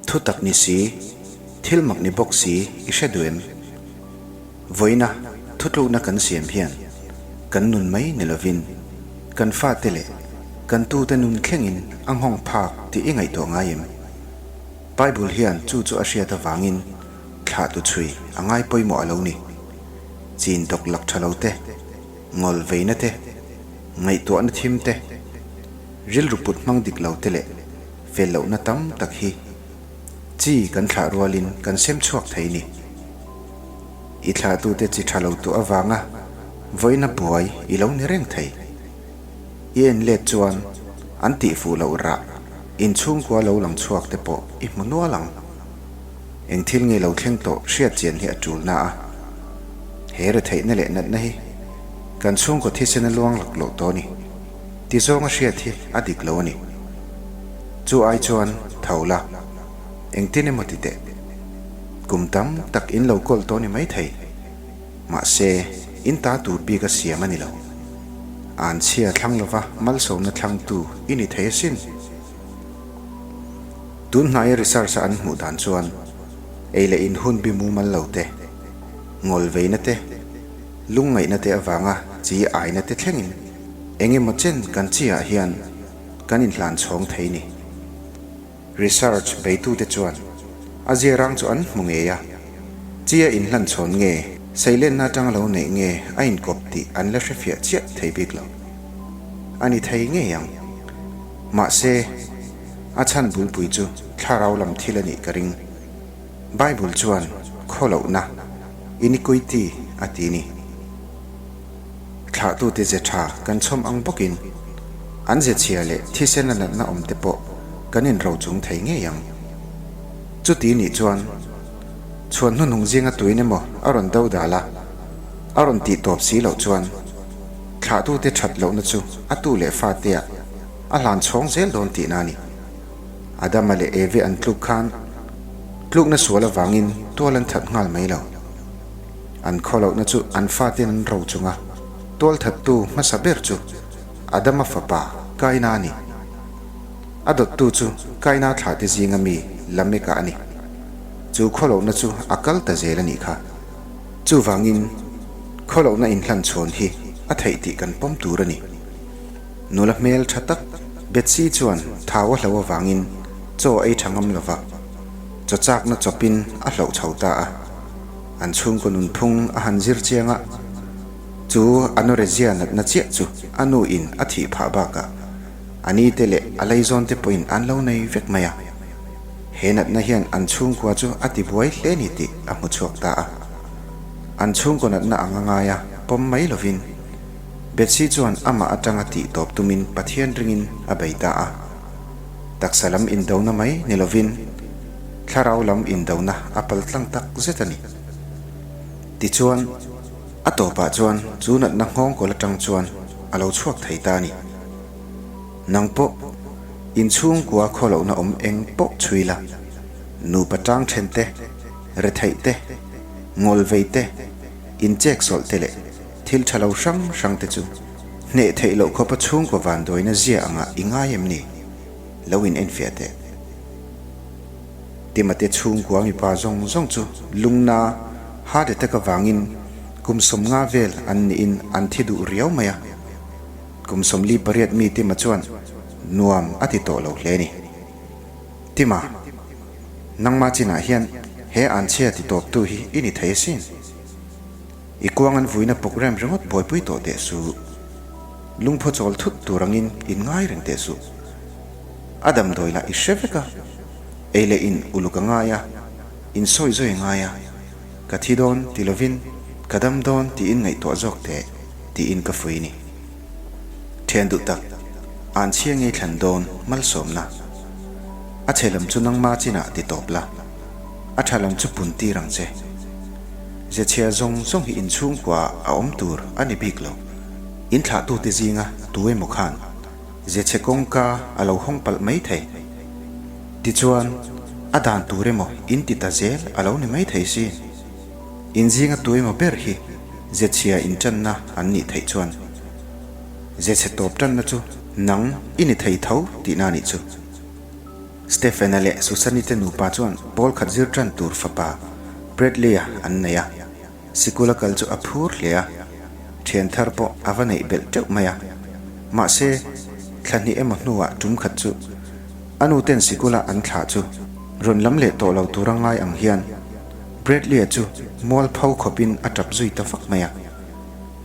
Thutak ni si, thil mak ni bawk si i hre duh em? Vawiina thutlukna kan siam hian kan nun mai ni lovin kan fate leh kan tute nun thlengin a nghawng phak tih i ngaihtuah ngai em? Bible hian chu chu a hriat avangin thlahtu chhui a ngai pawimawh a lo ni. Chin dawk lak tha lo te, ngawl veina te, ngaihtuahna thim te, rilru put hmang dik lo te leh fel lohna tam tak hi chi kan thlah rualin kan sem chhuak thei ni. I thlahtute chi tha lo tuah avanga vawiina buai i lo ni reng thei. I en let chuan an tih fuh loh rah inchhungkua lo lang chhuak te pawh i hmu nual ang. Eng thil nge lo thleng tawh hriat chian hi a tul na a. He retheihna leh natna hi kan chhungkaw thisena luang lak loh tawh a ni. Ti zawnga hriat hi a dik lo a ni. Chu ai chuan tho la, engtin emaw ti teh. Kum tam tak in lo kawl tawh ni mai thei. Mahse, in ta tur bik a siam a ni lo. An chhia thlang lova malsawmna thlangtu i ni thei asin. Tun hnaia research a an hmuh dan chuan ei leh in hun bi mumal lo te, ngawl veina te, lungngaihna te avanga chi aina te thlengin eng emaw chen kan chi ah hian kan inhlan chhawng thei ni. Research beitute chuan a ziarang chu an hmu ngei a, chi a inhlan chhawn nge seilenna atanga lo neih nge a inkawp tih an la hrefiah chiah thei bik lo. A ni thei ngei ang. Mahse, a chhan bulpui chu thlarau lam thil a nih ka ring. Bible chuan khawlohna, iniquity, a ti ni. Thlahtute ze tha kan chhawm ang bawkin an ze chhia leh thisen a natna awm te pawh kan inro chung thei ngei ang. Chuti nih chuan chhuan hnuhnung zinga tuin emaw a rawn do dal a, a rawn tih tawp si loh chuan thlahtute that lohna chu a tu leh fateah a hlan chhawng zel dawn tihna a ni. Adama leh Eve an tluk khan tlukna sual avangin tual an that nghal mai lo. An khawlohna chu an faten an ro chung a, tualthattu hmasa ber chu Adama fapa Kaina a ni. A dawttu chu Kaina thlahte zinga mi Lameka a ni. Chu khawlohna chu a kal ta zel a nih kha. Chuvangin khawlohna inhlan chhawn hi a theih tih kan pawm tur a ni. Nula hmel tha tak Betsy chuan thau a hlo avangin chaw ei tha ngam lova, chaw chakna chawpin a hloh chho ta a. An chhungkaw nunphung a han zir chiang a, chu anorexia natna chiah chu a nu in a thih phah bakah a ni te leh a leizawn te pawhin an lo nei vek mai a. He natna hian an chhungkua chu a ti buai hle ni tih a hmu chhuak ta a. An chhungkaw natna anga ngaia pawm mai lovin Betsy chuan amah atanga tih tawp tumin Pathian ringin a bei ta a. Taksa lam indona mai ni lovin thlarau lam indona a pal tlang tak zet a ni. Tichuan, a tawpah chuan chu natna nghawng kawl atang chuan a lo chhuak thei ta a ni. Nang pawh inchhungkua khawlohna awm eng pawh chhui la, nupa tang then te, retheih te, ngawlvei te, incheksawlh te leh Thil tha lo hrang hrang te chu hneh theih loh khawpa chhungkaw vanduaina zia angah i ngai em ni? Lo in enfiah teh. Timate chhungkua mipa zawng zawng chu lungna heart attack avangin kum 50 vel an niin an thi duh riau mai a. Kum 48 mi Tima chuan nuam a ti tawh lo hle ni. Tima, nangma chinah hian he anchhia ti tawptu hi i ni thei asin. I kuang an vuina program ringawt buaipui tawh teh suh. Lungphaw chawl thut tur angin in ngai reng teh suh. A damdawi lah i hre vek a, ei leh in uluk a ngai a, in sawi zawi a ngai a, ka thi dawn ti lovin ka dam dawn tiin ngaihtuah zawk teh tiin ka fui ni. Thian duh tak, an chhia ngei thlan dawn malsawmna. A chhe lam chu nangma chinah ti tawp la, a tha lam chu pun tir ang che. Zechhia zawng zawng hi inchhungkua ah a awm tur a ni bik lo. In thlahtute zinga tu emaw khan zechhe kawngka a lo hawng palh mai thei. Tichuan, a dan tur emaw in ti ta zel a lo ni mai thei si. In zinga tu emaw ber hi zechhia intanna an nih theih chuan zechhe tawp tanna chu nang i ni thei tho tihna a nih chu. Stephen-a leh Susan-i te nupa chuan pawl khat zir tan tur fapa Bradley-a an nei a. Sikul a kal chu a phur hle a, thian thar pawh a va neih belh teuh mai a. Mahse, thla hnih emaw hnuah tum khat chu a nu ten sikula an thlah chu rawn lam leh tawh lo tura ngai ang hian Bradley-a chu mualpho khawpin a tap zui ta vak mai a.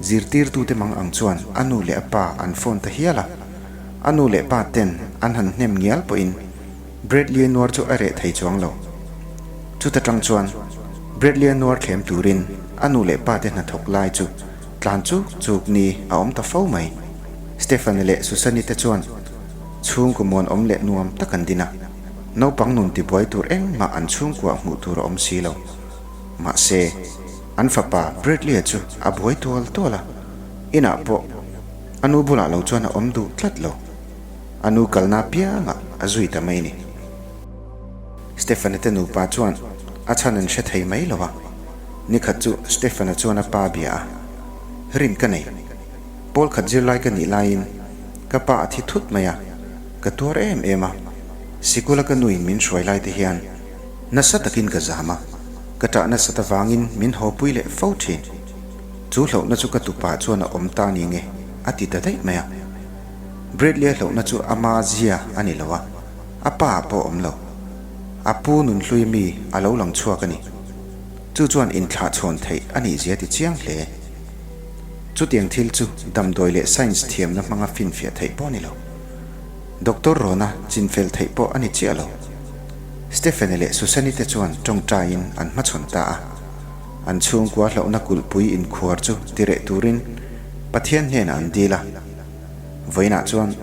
Zirtirtute mang ang chuan a nu leh a pa an phone ta hial a, a nu leh pa ten an han hnem ngial pawhin Bradley-a nuar chu a reh thei chuang lo. Chuta tang chuan Bradley-a nuar thlem turin a nu leh pa te hnathawk lai chu tlan chuk chuk ni a awm ta fo mai. Stephanie leh Susan-i te chuan chhungkaw muan awm leh nuam tak an din a, naupang nun tibuai tur engmah an chhungkuah hmuh tur a awm si lo. Mahse, an fapa Bradley-a chu a buai tual tual a, inah pawh a nu bulah lo chuan a awm duh tlat lo. A nu kalna apiangah a zui ta mai a ni. Stephanie te nupa chuan a chhan an hre thei mai lo a, nikhat chu Stephanie chuan a pa bia a, Rin ka nei. Pawl khat zirlai ka nih laiin ka pa a thi thut mai a, ka tuar em em a, sikula ka nuin min hruai lai te hian nasa takin ka zam a, ka ṭah nasat avangin min hawpui leh fo ṭhin. Chu hlauhna chu ka tupa chuan a awm ta ni nge a ti ta daih mai a. Bradley-a hlauhna chu ama zia a ni lo a, a pa pawh a awm lo. A pu nunhlui mi a lo lang chhuak a ni. Chu chuan inthlahchhawn theih a nih zia ti chiang hle. Chutiang thil chu damdawi leh science thiamna hmanga finfiah theih pawh a ni lo. Doctor Rona chinfel theih pawh a ni chiah lo. Stephanie leh Susan-i te chuan tawngtaiin an hmachhawn ta a. An chhungkua hlauhna kulhpui inkhuar chu tireh turin Pathian hnenah an dil a. Vawiinah chuan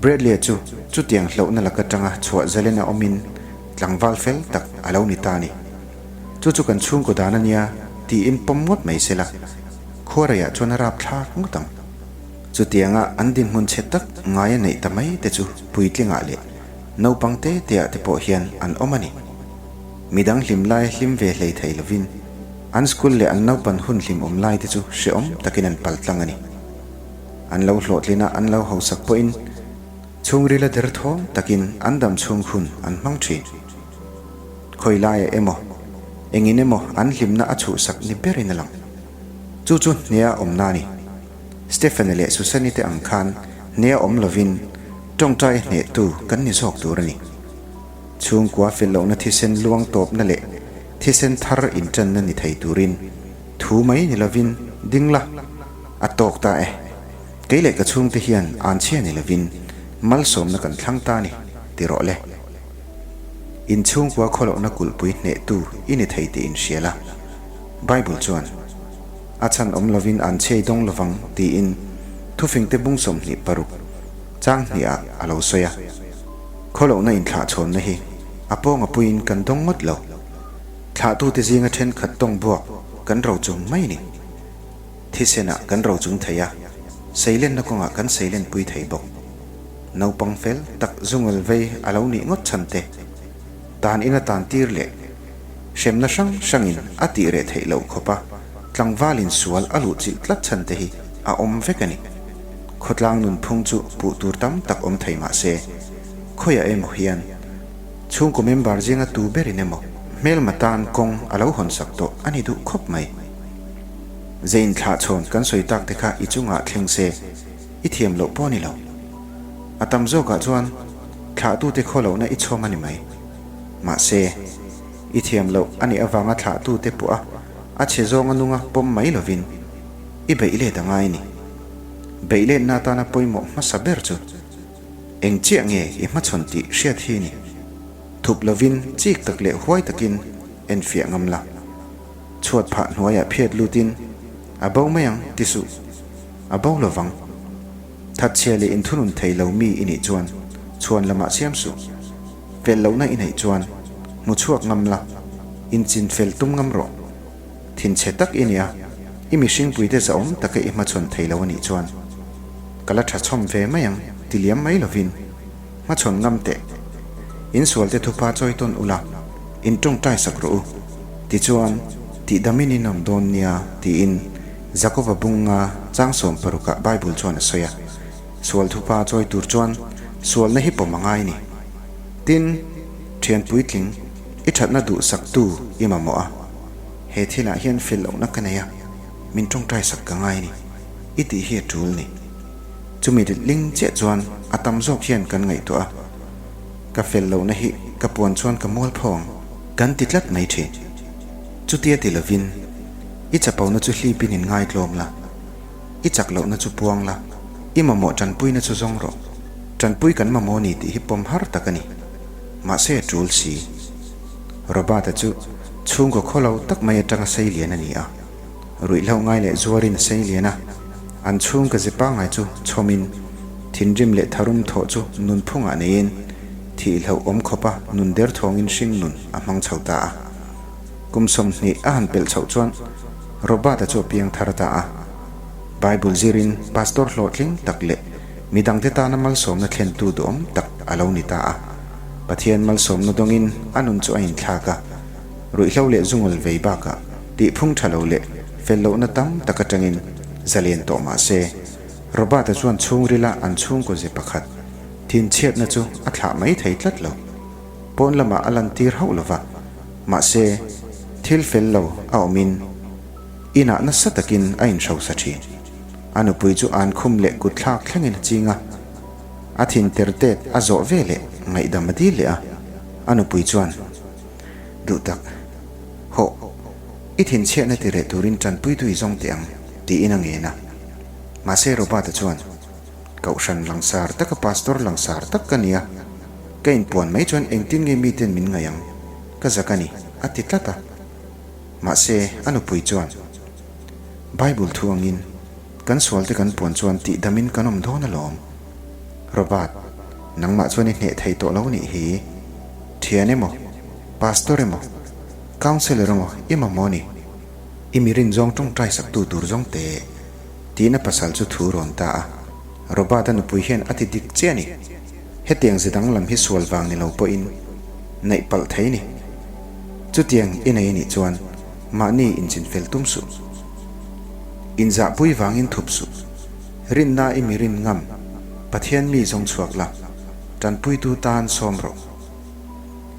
Bradley-a chu chutiang hlauhna lak atanga chhuah zalen a awmin tlangval fel tak a lo ni ta a ni. Chu chu kan chhungkaw dan a nia tiin pawm ngawt mai se la, khuareiah chuan a rap thlak ngawt ang. Chutianga an dinhmun chhe tak ngai a neih ta mai te chu puitlingah leh naupang te teah te pawh hian an awm a ni. Midang hlim lai hlim ve hlei thei lovin an school leh an naupan hun hlimawm lai te chu hrehawm takin an paltlang a ni. An lo hlawhtlin a, an lo hausak pawhin chhungrila derthawng takin an dam chhung hun an hmang thin. Khawi laiah emaw, engin emaw an hlimna a chhuhsak ni berin a lang. Chu chu hnea awmna a ni. Stephanie leh Susan-i te ang khan hnea awm lovin tawngtai hnehtu kan ni zawk tur a ni. Chhungkua fel lohna thisen luang tawpna leh thisen thar inṭanna ni thei turin thu mai ni lovin ding la a tawk ta e. Kei leh ka chhungte hian anchhia ni lovin malsawmna kan thlang ta a ni, ti rawh le. In chhungkua khawlohna kulhpui hnehtu i ni thei tih inhria la. Bible chuan, A chhan awm lovin anchhia i dawng lovang tiin thufingte bung 26 chang hnihah a lo sawi a. Khawlohna inthlahchhawnna hi a pawng a puiin kan dawng ngawt lo. Thlahtute zinga thenkhat tawng buak kan rochung mai a ni. Thisenah kan rochung thei a, seilenna kawngah kan seilenpui thei bawk. Naupang fel tak zungal vei a lo nih ngawt chhan te, tan ina tan tir leh hremna hrang hrangin a tih reh theih loh khawpa tlangvalin sual a luhchilh tlat chhan te hi a awm vek a ni. Khawtlang nunphung chu puh tur tam tak awm thei mah se, khawiah emaw hian chhungkaw member zinga tu berin emaw hmelma tan kawng a lo hawnsak tawh a ni duh khawp mai. Zein thlahchhawn kan sawi tak te kha i chungah thleng se i thiam loh pawh a ni lo. A tam zawkah chuan thlahtute khaw lohna i chhawm a ni mai. Mahse, i thiam loh a nih avanga thlahtute pawh a a chhe zawnga nunga pawm mai lovin i beih let a ngai a ni. Beih letna atana pawimawh hmasa ber chu eng chiah nge i hmachhawn tih hriat hi a ni. Thup lovin chik tak leh huai takin enfiah ngam la. Chhuat phah hnuaiah phiat lutin a bo mai ang ti suh. A bo lovang. Thatchhia leh inthunun thei lo mi i nih chuan chhuan lamah siam suh. Fel lohna i neih chuan hmu chhuak ngam la, inchin fel tum ngam rawh. Thinchhe tak i nia, i mihringpuite zahawm taka i hmachhawn thei lo a nih chuan ka la tha chhawm ve mai ang ti liam mai lovin hmachhawn ngam teh. Insualte thupa chawi tawn ula, in tawngtai sak rawh u. Tichuan, tihdamin in awm dawn nia tiin Jakoba bunga chang sawmparukah Bible chuan a sawi a. Sual thupa chawi tur chuan sualna hi pawm a ngai a ni. Tin, thian puitling, i thatna duhsaktu i mamawh a, he thilah hian fel lohna ka nei a, min tawngtai sak ka ngai a ni, i tih hi a tul ni. Chumi letling chiah chuan a tam zawk hian kan ngaihtuah a, ka fel lohna hi ka puan chuan ka mual pho ang, kan ti tlat mai thin. Chutia ti lovin, i chapona chu hlipin in ngaitlawm la. I chak lohna chu puang la, i mamawh tanpuina chu zawng rawh. Tanpui kan mamawh ni tih hi pawm har tak a ni. Mahse a tul si. Robert-a chu chhungkaw khaw lo tak mai atanga sei lian a ni a. Ruihhlo ngai leh zuarin a sei lian a. An chhungka ze pangngai chu chhawmin, thinrim leh tharum thawh chu nunphungah neiin, thihloh awm khawpa nun derthawngin hringnun a hmang chho ta a. Kum 20 a han pelh chhoh chuan Robert-a chu a piang thar ta a. Bible zirin pastor hlawhtling tak leh midangte tana malsawmna thlentu duhawm tak a lo ni ta a. Pathian malsawmna dawngin a nun chu a inthlak a. Ruihhlo leh zungawl vei bakah tihphung tha lo leh fel lohna tam tak atangin zalen tawh mah se, Robert-a chuan chhungrila an chhungkaw ze pakhat thinchhiatna chu a thlah mai thei tlat lo. Pawn lamah a lantir hauh lo va, mahse, thil fel lo a awmin inah nasa takin a inhrosa thin. A nupui chu an khum leh kut thlak thlengin a ching a, a thin ter tet a zawh ve leh ngaihdam a dil leh a, a nupui chuan, Duh tak, hawh, i thinchhiatna ti reh turin tanpuitu i zawng teh ang, tiin a ngen a. Mahse, Robert-a chuan, Kohhran langsar taka pastor langsar tak ka nia, ka inpuan mai chuan engtin nge miten min ngaih ang, ka zak a ni, a ti tlat a. Mahse, a nupui chuan, Bible thu angin, kan sualte kan puan chuan tihdamin kan awm dawn alawm. Robert, nangmah chuan i hneh thei tawh lo nih hi. Thian emaw, pastor emaw, counsellor emaw i mamawh a ni. I mi rinzawng tawngtai saktu tur zawng teh. Tiin a pasal chu thu rawn ta a. Robert-a nupui hian a ti dik chiah a ni. Hetiang ze danglam hi sual vang ni lo pawhin neih palh thei ni. Chutiang i nei a nih chuan mahni inchinfel tum suh. Inzahpui vangin thup suh. Rinna i mi rin ngam, Pathian mi zawng chhuak la, tanpuitu tan sawm rawh.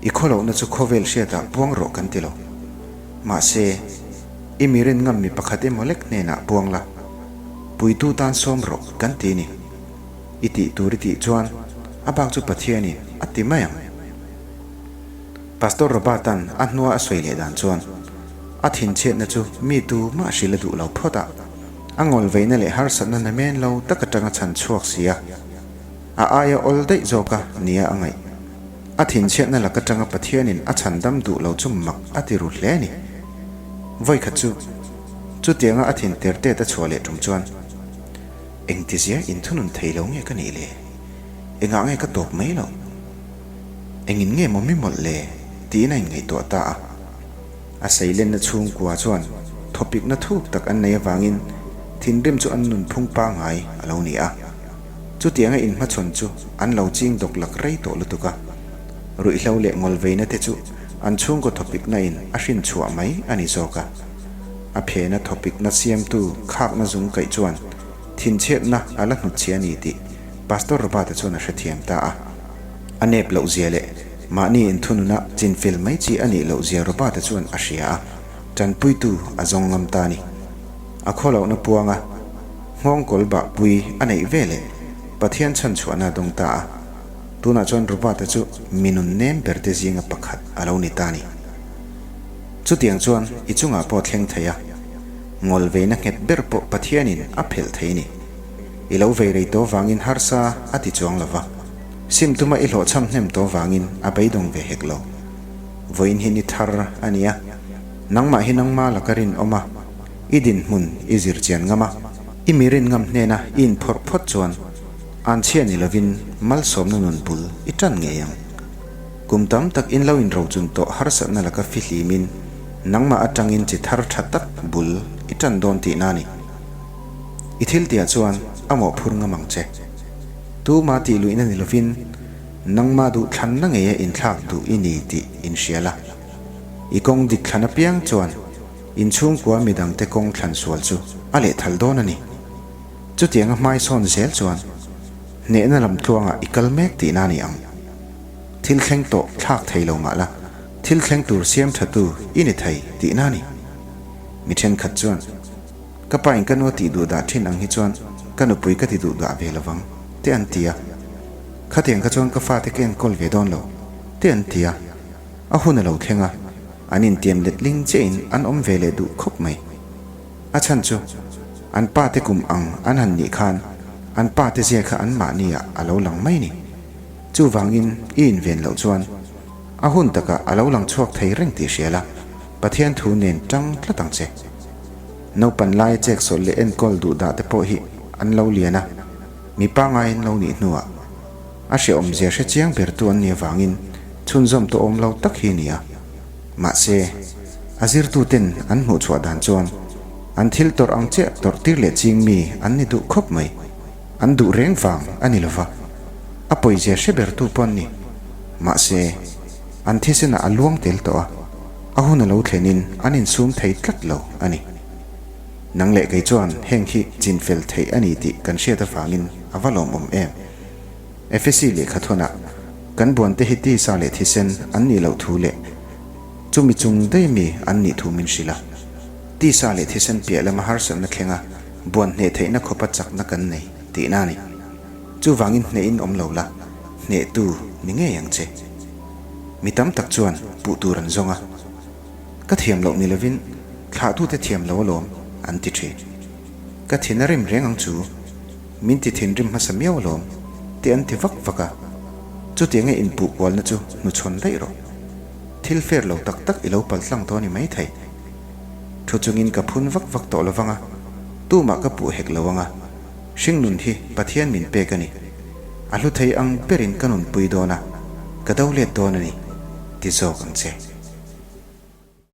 I khawlohna chu khawvel hriatah puang rawh kan ti lo. Mahse, i mi rin ngam mi pakhat emaw lek hnenah puang la, puitu tan sawm rawh kan ti ni. I tih tur i tih chuan a bak chu Pathianin a ti mai ang. Pastor Robert-a'n a hnua a sawi leh dan chuan a thinchhiatna chu mi tu mah hrilh a duh lo phawt a, a ngawlveina leh harsatna namen lo tak atanga chhan chhuak si a, a aia awl daih zawk a nia a ngaih. A thinchhiatna lak atanga Pathianin a chhandam duh lo chu mak a ti ru hle a ni. Vawikhat chu, chutianga a thin ter tet a chhuah leh tum chuan, Engtizia inthunun thei lo nge ka nih le? Engah nge ka tawp mai loh? Engin nge maw mi mawlh le? tiin a inngaihtuah ta a. A seilenna chhungkua chuan thawpikna thuk tak an nei avangin thinrim chu an nunphung pangngai a lo ni a. Chutianga inhmachhawn chu an lo ching dawk lak rei tawh lutuk a. Ruihhlo leh ngawlveina te chu an chhungkaw thawpikna in a hrin chhuah mai a ni zawk a. A phena thawpikna siamtu khakna zung kaih chuan thinchhiatna a la hnutchhia a ni tih Pastor Robert-a chuan a hrethiam ta a. A nep loh zia leh mahni inthununa chinfel mai chi a nih loh zia Robert-a chuan a hria a, tanpuitu a zawng ngam ta a ni. A khawlohna puanga nghawngkawl bahpui a neih ve leh Pathian chhanchhuahna a dawng ta a. Tunah chuan Robert-a chu mi nun nem ber te zinga pakhat a lo ni ta a ni. Chutiang chuan i chungah pawh thleng thei a, ngawlveina nghet ber pawh Pathianin a phelh thei a ni. I lo vei rei tawh vangin harsa a ti chuang lo va, sim tuma i hlawhchham hnem tawh vangin a beidawng ve hek lo. Vawiin hi ni thar a ni a, nangmah hi nangma laka rinawm a, i dinhmun i zir chian ngam a, i mi rin ngam hnena i inphawrh phawt chuan anchhia ni lovin malsawmna nun bul i tan ngei ang. Kum tam tak in lo inrochun tawh harsatna laka fihlimin nangmah atangin chi thar tha tak bul i tan dawn tihna a ni. I thil tihah chuan a mawhphur ngam ang che. Tuma tih luihna ni lovin nangmah duh thlanna ngeia inthlak duh i ni tih inhria la. I kawng dik thlan apiang chuan inchhungkua midangte kawng thlan sual chu a lehthal dawn a ni. Chutianga hmaisawn zel chuan hnehna lam tluangah i kal mek tihna a ni ang. Thil thleng tawh thlak thei lo mah la, thil thleng tur siam thatu i ni thei tihna a ni. Mi thenkhat chuan, Ka pa in ka nu a tih duh dah thin ang hi chuan ka nupui ka ti duh dah ve lovang, te an ti a. Khatiang kha chuan ka fate ka enkawl ve dawn lo, te an ti a. A hun a lo thleng a, an intiam letling chiahin an awm ve leh duh khawp mai. A chhan chu, an pa te kum ang an han nih khan an pa te zia kha an mahni ah a lo lang mai ni. Chuvangin i inven loh chuan a hun takah a lo lang chhuak thei reng tih hria la, Pathian thu nen tang tlat ang che. Naupan laia cheksawlh leh enkawl duh dah te pawh hi an lo lian a, mi pangai an lo nih hnuah a hrehawmzia hre chiang bertu an nih avangin chhunzawm tawh awm lo tak hi a ni a. Mahse, a zirtuten an hmuh chhuah dan chuan an thil tawrh ang chiah tawrh tir leh ching mi an ni duh khawp mai. An duh reng vang a ni lova, a pawizia hre bertu pawh an ni. Mahse, an thisenah a luang tel tawh a, a hun a lo thlenin an insum thei tlat lo a ni. Nang leh kei chuan heng hi chinfel theih a ni tih kan hriat avangin a va lawmawm em. Efesi lehkhathawnah kan buante hi tisa leh thisen an nih loh thu leh chumi chung daih mi an nih thu min hrilh a. Tisa leh thisen piah lama harsatna thlenga buan hneh theihna khawpa chakna kan nei tihna a ni. Chuvangin hnehin awm lo la, hnehtu ni ngei ang che. Mi tam tak chuan puh tur an zawng a. Ka thiam loh ni lovin thlahtute thiam lo alawm an ti thin. Ka thin a rim reng ang chu. Min ti thinrim hmasa miau alawm tih an ti vak vak a, chutianga inpuh kualna chu hnuchhawn daih rawh. Thil fair lo tak tak i lo pal tlang tawh a ni maithei. Thu chungin ka phun vak vak tawh lovang a, tumah ka puh hek lo ang a, hringnun hi Pathian min pek a ni. A hlu thei ang berin ka nunpui dawn a, ka do let dawn a ni, ti zawk ang che.